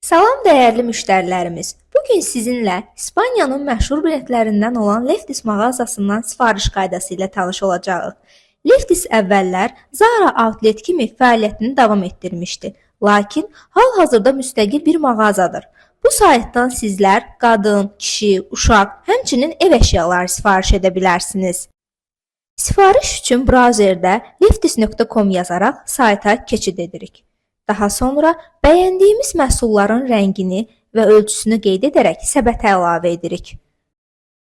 Salam dəyərli müştərilərimiz. Bu gün sizinlə İspaniyanın məşhur brendlərindən olan Lefties mağazasından sifariş qaydası ilə tanış olacağıq. Lefties əvvəllər Zara Outlet kimi fəaliyyətini davam etdirmişdi. Lakin hal-hazırda müstəqil bir mağazadır. Bu saytdan sizlər qadın, kişi, uşaq, həmçinin ev əşyaları sifariş edə bilərsiniz. Sifariş üçün brauzerdə lefties.com yazaraq sayta keçid edirik. Daha sonra bəyəndiyimiz məhsulların rəngini və ölçüsünü qeyd edərək səbətə əlavə edirik.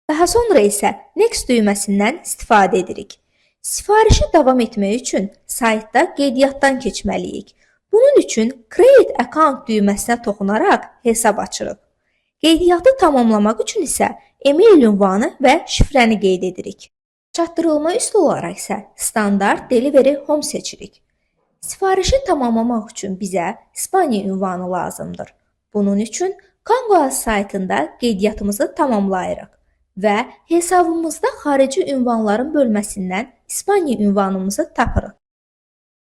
Daha sonra isə Next düyməsindən istifadə edirik. Sifarişi davam etmək üçün saytda qeydiyyatdan keçməliyik. Bunun üçün Create Account düyməsinə toxunaraq hesab açırıq. Qeydiyyatı tamamlamaq üçün isə e-mail ünvanı və şifrəni qeyd edirik. Çatdırılma üsulu olaraq isə standart Delivery Home seçirik. Sifarişi tamamlamaq üçün bizə İspaniya ünvanı lazımdır. Bunun üçün Cangoas saytında qeydiyyatımızı tamamlayırıq və hesabımızda xarici ünvanların bölməsindən İspaniya ünvanımızı tapırıq.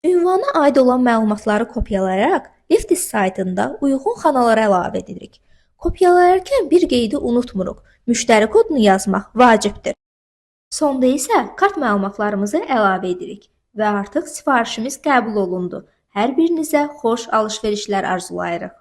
Ünvana aid olan məlumatları kopyalayaraq Lefties saytında uyğun xanalara əlavə edirik. Kopyalayarkən bir qeydi unutmuruq. Müştəri kodunu yazmaq vacibdir. Sonda isə kart məlumatlarımızı əlavə edirik və artıq sifarişimiz qəbul olundu. Hər birinizə xoş alış-verişlər arzulayırıq.